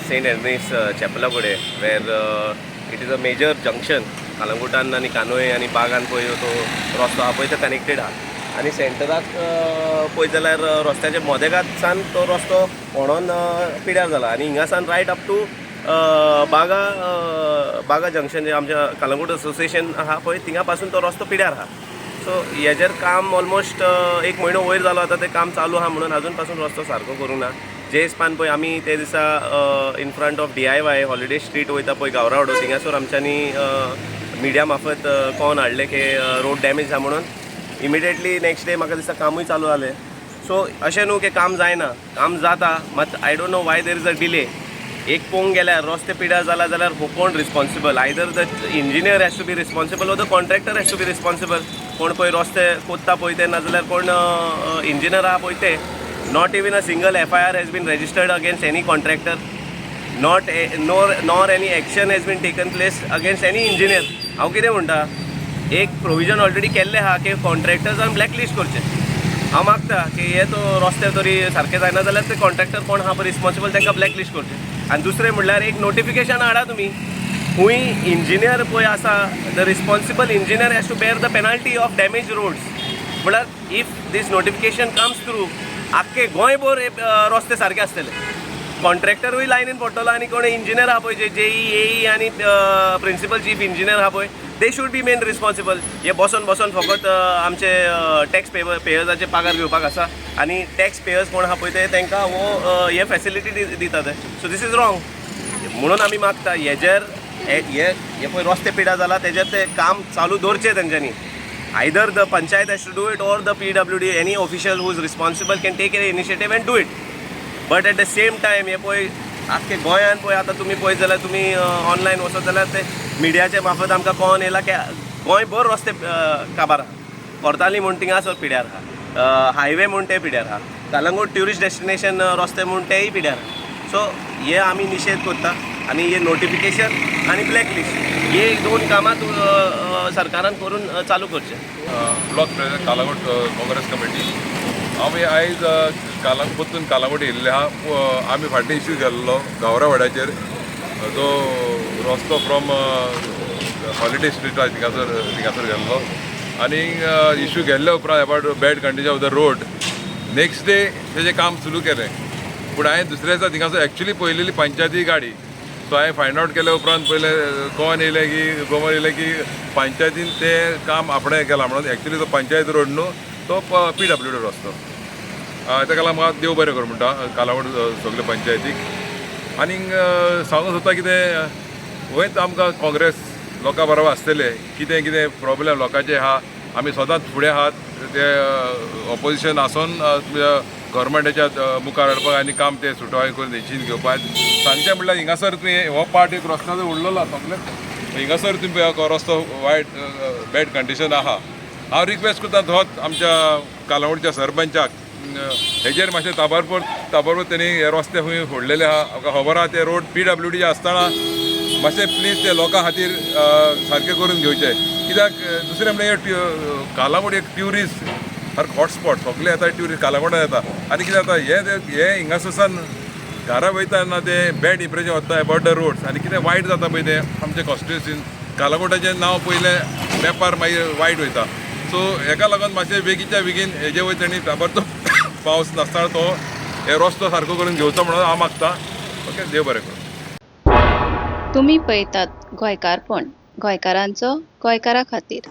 Saint एन्थनीस चॅपला कडेन, where it is a major junction. कलंगूटान आनी कानोय आनी बागान पळय तो रस्तो आहा पळय, तो कनेक्टेड आहा आनी सेंटराक पळयत जाल्यार रस्त्याच्या मदेगात तो रस्तो होणोन पिड्यार जाला आनी हिंगासान right up to Baga, Baga junction, जे आमच्या कलंगूट असोसिएशन आहा पळय, थिंगा पासून तो रस्तो पिड्यार आहा. सो हेजेर काम ऑलमोस्ट एक म्हयनो वयर जालो आतां, तें काम चालू आहा म्हणून अजून पासून रस्तो सारको करूंक ना. जे हिसपान पळय आमी ते दिसा in front of DIY holiday street वयता पळय गावरावाडो, थिंगासर आमच्यांनी मिडिया मार्फत कोन हाडलें की रोड डॅमेज आहा म्हणून. इमिडिएटली नेक्स्ट डे म्हाका दिसता कामूय चालू जालें. सो अशें न्हू की काम जायना, काम जाता, मात I don't know why there is a delay. एक पळोवंक गेल्यार रस्ते पिड्यार जाला जाल्यार हो कोण responsible? Either the engineer has to be responsible or the contractor has to be responsible. कोण पळय रस्ते कोत्ता पळय ते, नाजाल्यार कोण इंजिनियर आहा पळय ते. Not even a single FIR has been registered against any contractor, not nor any action has been taken place against any engineer. हांव कितें म्हणटा, एक प्रोविजन ऑलरेडी केल्लें आहा की कॉन्ट्रॅक्टर्सान ब्लॅकलिस्ट करचें. हांव मागता की हे तो रस्ते तरी सारके जायना जाल्यार ते कॉन्ट्रॅक्टर कोण आहा पळय रिस्पॉन्सिबल, तांकां ब्लॅकलिस्ट करचें. आनी दुसरें म्हणल्यार एक नोटिफिकेशन हाडा तुमी, खूंय इंजिनियर पळय आसा, the responsible engineer has to bear the penalty of damage roads. म्हळ्यार if this notification comes through, आख्खे गोंयभर हे रस्ते सारके आसतले. कॉन्ट्रॅक्टरूय लायनीन पडटलो आनी कोण इंजिनियर आहा पळय, जे जेई, एई आनी प्रिंसिपल चीफ इंजिनियर आहा पळय, they should be made responsible. हे बसोन बसोन फकत आमचे टॅक्स पेयर्साचे पगार घेवपाक आसा आनी टॅक्स पेयर्स कोण आहा पळय ते तांकां हो हे फॅसिलिटी दिता ते. So this is wrong. म्हणून आमी मागता, हेजेर हे हे हे पळय रस्ते पिड्यार जाला, तेजेर ते काम चालू दवरचें तेंच्यांनी. Either the panchayat has to do it or the PWD, any official who is responsible can take an initiative and do it. But at the same time, हे पळय आख्खे गोंयान पळय आतां तुमी पळयत जाल्यार, तुमी ऑनलायन वचत जाल्यार ते मिडियाचे मार्फत आमकां कळोन येयला की गोंयभर रस्ते काबार आहा. कोर्ताली म्हूण थिंगासर पिड्यार आहा, हायवे म्हूण ते पिड्यार आहा, कलंगूट ट्युरिस्ट डेस्टिनेशन रस्ते म्हूण तेय पिड्यार आहा. सो हे आमी निशेध करता आनी हे नोटिफिकेशन आनी ब्लॅक लिस्ट हे दोन कामां तूं सरकारान करून चालू करचें. Block president, Calangute Congress committee. आमी आयज परतून कालांगूट येयल्ले आहा. आमी फाटले इश्यू केल्लो गावरावाड्याचेर, जो रस्तो फ्रॉम हॉलिडे स्ट्रीट आहा थिंगासर गेल्लो आनी इश्यू गेल्ले उपरांत about bad condition of the road, next day तेजें काम सुरू केलें. पूण हांवें दुसऱ्या दिसा थिंगासर एक्चुली पळयलेली पंचायती गाडी. सो हांवें फायंड आवट केल्या उपरांत पयलें कोण येयलें की गोमर येयलें की पंचायतीन तें काम आपणें केलां म्हणून. एक्चुली तो पंचायत रोड न्हू, तो पीडब्ल्यूडी रस्तो. ताका लागून म्हाका देव बरें करूं म्हणटा कालावड सगळे पंचायतीक. आनीक सांगूंक सोदता कितें, वयत आमकां काँग्रेस लोकां बरोबर आसतले. कितें कितें प्रॉब्लेम लोकांचे आहा, आमी सदांच फुडें आहात. ते ऑपोजिशन आसोन गव्हर्मेंटाच्या मुखार हाडपाक आनी काम तें सुटवाय करून तेंची घेवपाक. सांगचें म्हणल्यार हिंगासर तुवें हो पार्ट एक रस्तो उरलेलो आसा सगळे. हिंगासर तुमी पळय, रस्तो वायट, बॅड कंडिशन आहा. हांव रिक्वेस्ट करता धोत आमच्या कालावडच्या सरपंचाक, हेजेर मातशें ताबडतोब ताबडतोब तेणी हे रस्ते खंय फोडलेले आहा, आमकां खबर आहा, ते रोड पीडब्ल्यूडी आसतना मातशें प्लीज ते लोकां खातीर सारकें करून घेवचे. कित्याक दुसरें म्हणल्यार कालांगूट एक ट्युरिस्ट सारको हॉटस्पॉट. सगळे येता ट्युरिस्ट, कालांगुटान येता आनी कितें जाता, हे हे हिंगासरसान घरा वयता तेन्ना ते बॅड इम्प्रेशन वता अबाउट the roads आनी कितें वायट जाता पळय तें आमचे कॉन्स्टिट्युन्सीन कालांगुटाचें नांव पयलें मॅपार मागीर वायट वयता. सो हेका लागून मातशें बेगीनच्या बेगीन हेजे वयर तेणी ताबडतोब पावस नासतना तो हे रस्तो सारको करून घेवचो म्हणून हांव मागता. ओके, देव बरें करूं. तुमी पळयतात गोंयकारपण, गोंयकारांचो गोंयकारा खातीर.